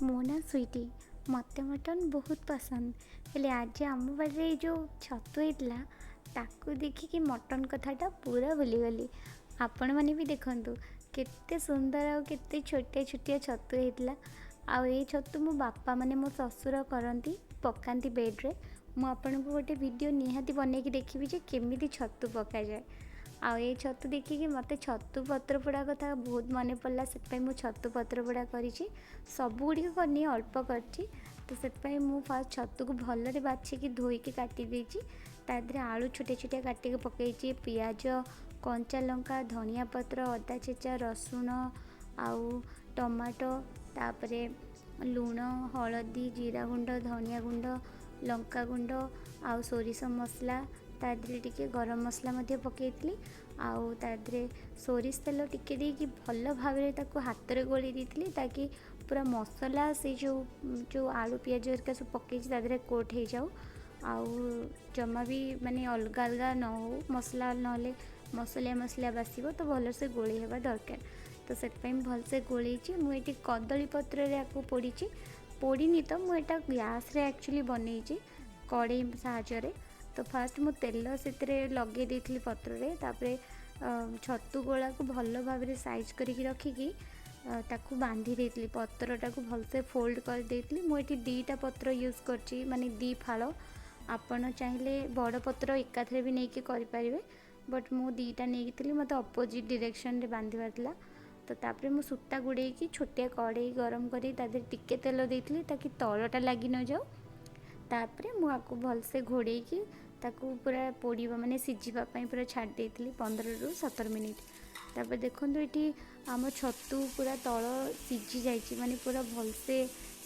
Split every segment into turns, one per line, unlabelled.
ମୋ ନାଁ ସୁଇଟି। ମୋତେ ମଟନ୍ ବହୁତ ପସନ୍ଦ। ହେଲେ ଆଜି ଆମ ବାଡ଼ିରେ ଏଇ ଯେଉଁ ଛତୁ ହେଇଥିଲା, ତାକୁ ଦେଖିକି ମଟନ୍ କଥାଟା ପୁରା ଭୁଲିଗଲି। ଆପଣମାନେ ବି ଦେଖନ୍ତୁ, କେତେ ସୁନ୍ଦର ଆଉ କେତେ ଛୋଟିଆ ଛୋଟିଆ ଛତୁ ହେଇଥିଲା। ଆଉ ଏଇ ଛତୁ ମୋ ବାପା, ମାନେ ମୋ ଶ୍ୱଶୁର କରନ୍ତି, ପକାନ୍ତି ବେଡ଼୍ରେ। ମୁଁ ଆପଣଙ୍କୁ ଗୋଟେ ଭିଡ଼ିଓ ନିହାତି ବନେଇକି ଦେଖେଇବି ଯେ କେମିତି ଛତୁ ପକାଯାଏ। ଆଉ ଏଇ ଛତୁ ଦେଖିକି ମୋତେ ଛତୁ ପତ୍ରପୋଡ଼ା କଥା ବହୁତ ମନେ ପଡ଼ିଲା। ସେଥିପାଇଁ ମୁଁ ଛତୁ ପତ୍ରପୋଡ଼ା କରିଛି। ସବୁଗୁଡ଼ିକ କରିନି, ଅଳ୍ପ କରିଛି। ତ ସେଥିପାଇଁ ମୁଁ ଫାର୍ଷ୍ଟ ଛତୁକୁ ଭଲରେ ବାଛିକି ଧୋଇକି କାଟି ଦେଇଛି। ତା ଦେହରେ ଆଳୁ ଛୋଟିଆ ଛୋଟିଆ କାଟିକି ପକାଇଛି, ପିଆଜ, କଞ୍ଚା ଲଙ୍କା, ଧନିଆ ପତ୍ର, ଅଦା ଛେଚା, ରସୁଣ ଆଉ ଟମାଟୋ। ତାପରେ ଲୁଣ, ହଳଦୀ, ଜିରା ଗୁଣ୍ଡ, ଧନିଆ ଗୁଣ୍ଡ, ଲଙ୍କା ଗୁଣ୍ଡ ଆଉ ସୋରିଷ ମସଲା। ତା ଦେହରେ ଟିକେ ଗରମ ମସଲା ମଧ୍ୟ ପକାଇଥିଲି। ଆଉ ତା ଦେହରେ ସୋରିଷ ତେଲ ଟିକେ ଦେଇକି ଭଲ ଭାବରେ ତାକୁ ହାତରେ ଗୋଳେଇ ଦେଇଥିଲି, ତାକି ପୁରା ମସଲା ସେଇ ଯେଉଁ ଯେଉଁ ଆଳୁ, ପିଆଜ ହେରିକା ସବୁ ପକାଇଛି, ତା ଦେହରେ କୋଟ୍ ହେଇଯାଉ ଆଉ ଜମା ବି ମାନେ ଅଲଗା ଅଲଗା ନ ହଉ ମସଲା। ନହେଲେ ମସଲିଆ ମସଲିଆ ବାସିବ। ତ ଭଲସେ ଗୋଳେଇ ହେବା ଦରକାର। ତ ସେଥିପାଇଁ ଭଲସେ ଗୋଳେଇଛି। ମୁଁ ଏଠି କଦଳୀ ପତ୍ରରେ ଆକୁ ପୋଡ଼ିଛି। ପୋଡ଼ିନି ତ, ମୁଁ ଏଇଟା ଗ୍ୟାସ୍ରେ ଆକ୍ଚୁଆଲି ବନେଇଛି କଡ଼େଇ ସାହାଯ୍ୟରେ। ତ ଫାର୍ଷ୍ଟ ମୁଁ ତେଲ ସେଥିରେ ଲଗେଇ ଦେଇଥିଲି ପତ୍ରରେ। ତାପରେ ଛତୁ ଗୋଳାକୁ ଭଲ ଭାବରେ ସାଇଜ୍ କରିକି ରଖିକି ତାକୁ ବାନ୍ଧି ଦେଇଥିଲି। ପତ୍ରଟାକୁ ଭଲସେ ଫୋଲ୍ଡ କରିଦେଇଥିଲି। ମୁଁ ଏଠି ଦୁଇଟା ପତ୍ର ୟୁଜ୍ କରିଛି, ମାନେ ଦୁଇ ଫାଳ। ଆପଣ ଚାହିଁଲେ ବଡ଼ ପତ୍ର ଏକାଥରେ ବି ନେଇକି କରିପାରିବେ, ବଟ୍ ମୁଁ ଦୁଇଟା ନେଇଥିଲି। ମୋତେ ଅପୋଜିଟ୍ ଡିରେକ୍ସନ୍ରେ ବାନ୍ଧିବାର ଥିଲା। ତ ତାପରେ ମୁଁ ସୂତା ଗୁଡ଼େଇକି ଛୋଟିଆ କଡ଼େଇ ଗରମ କରି ତା ଦେହରେ ଟିକେ ତେଲ ଦେଇଥିଲି, ତାକି ତଳଟା ଲାଗି ନଯାଉ। ତାପରେ ମୁଁ ଆକୁ ଭଲସେ ଘୋଡ଼େଇକି ତାକୁ ପୁରା ପୋଡ଼ିବା, ମାନେ ସିଝିବା ପାଇଁ ପୁରା ଛାଡ଼ି ଦେଇଥିଲି 15ରୁ 17 ମିନିଟ୍। ତାପରେ ଦେଖନ୍ତୁ, ଏଠି ଆମ ଛତୁ ପୁରା ତଳ ସିଝି ଯାଇଛି, ମାନେ ପୁରା ଭଲସେ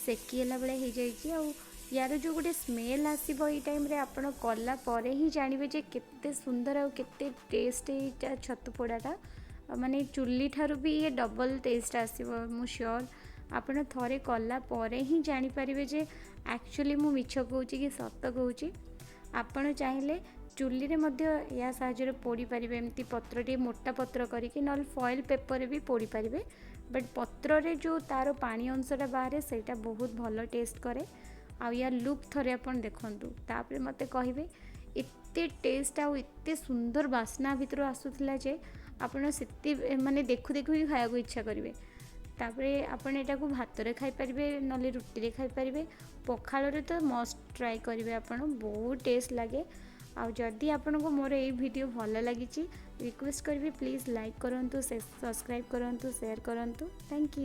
ସେକି ହେଲା ଭଳିଆ ହେଇଯାଇଛି। ଆଉ ୟାର ଯେଉଁ ଗୋଟେ ସ୍ମେଲ୍ ଆସିବ ଏଇ ଟାଇମ୍ରେ, ଆପଣ କଲା ପରେ ହିଁ ଜାଣିବେ ଯେ କେତେ ସୁନ୍ଦର ଆଉ କେତେ ଟେଷ୍ଟ ଏଇଟା ଛତୁ ପୋଡ଼ାଟା। ମାନେ ଚୁଲି ଠାରୁ ବି ଇଏ ଡବଲ୍ ଟେଷ୍ଟ ଆସିବ, ମୁଁ ସିଓର୍। ଆପଣ ଥରେ କଲା ପରେ ହିଁ ଜାଣିପାରିବେ ଯେ ଆକ୍ଚୁଆଲି ମୁଁ ମିଛ କହୁଛି କି ସତ କହୁଛି। ଆପଣ ଚାହିଁଲେ ଚୁଲିରେ ମଧ୍ୟ ଏହା ସାହାଯ୍ୟରେ ପୋଡ଼ିପାରିବେ, ଏମିତି ପତ୍ର ଟିକେ ମୋଟା ପତ୍ର କରିକି, ନହେଲେ ଫଏଲ୍ ପେପରରେ ବି ପୋଡ଼ିପାରିବେ। ବଟ୍ ପତ୍ରରେ ଯେଉଁ ତା'ର ପାଣି ଅଂଶଟା ବାହାରେ, ସେଇଟା ବହୁତ ଭଲ ଟେଷ୍ଟ କରେ। ଆଉ ୟା ଲୁକ୍ ଥରେ ଆପଣ ଦେଖନ୍ତୁ, ତାପରେ ମୋତେ କହିବେ। ଏତେ ଟେଷ୍ଟ ଆଉ ଏତେ ସୁନ୍ଦର ବାସ୍ନା ଭିତରୁ ଆସୁଥିଲା ଯେ ଆପଣ ସେତେ ମାନେ ଦେଖୁ ଦେଖୁ ହିଁ ଖାଇବାକୁ ଇଚ୍ଛା କରିବେ। ତାପରେ ଆପଣ ଏଇଟାକୁ ଭାତରେ ଖାଇପାରିବେ, ନହେଲେ ରୁଟିରେ ଖାଇପାରିବେ। ପଖାଳରେ ତ ମଷ୍ଟ ଟ୍ରାଏ କରିବେ ଆପଣ, ବହୁତ ଟେଷ୍ଟ ଲାଗେ। ଆଉ ଯଦି ଆପଣଙ୍କୁ ମୋର ଏଇ ଭିଡ଼ିଓ ଭଲ ଲାଗିଛି, ରିକ୍ୱେଷ୍ଟ କରିବି, ପ୍ଲିଜ୍ ଲାଇକ୍ କରନ୍ତୁ, ସବସ୍କ୍ରାଇବ୍ କରନ୍ତୁ, ସେୟାର କରନ୍ତୁ। Thank you.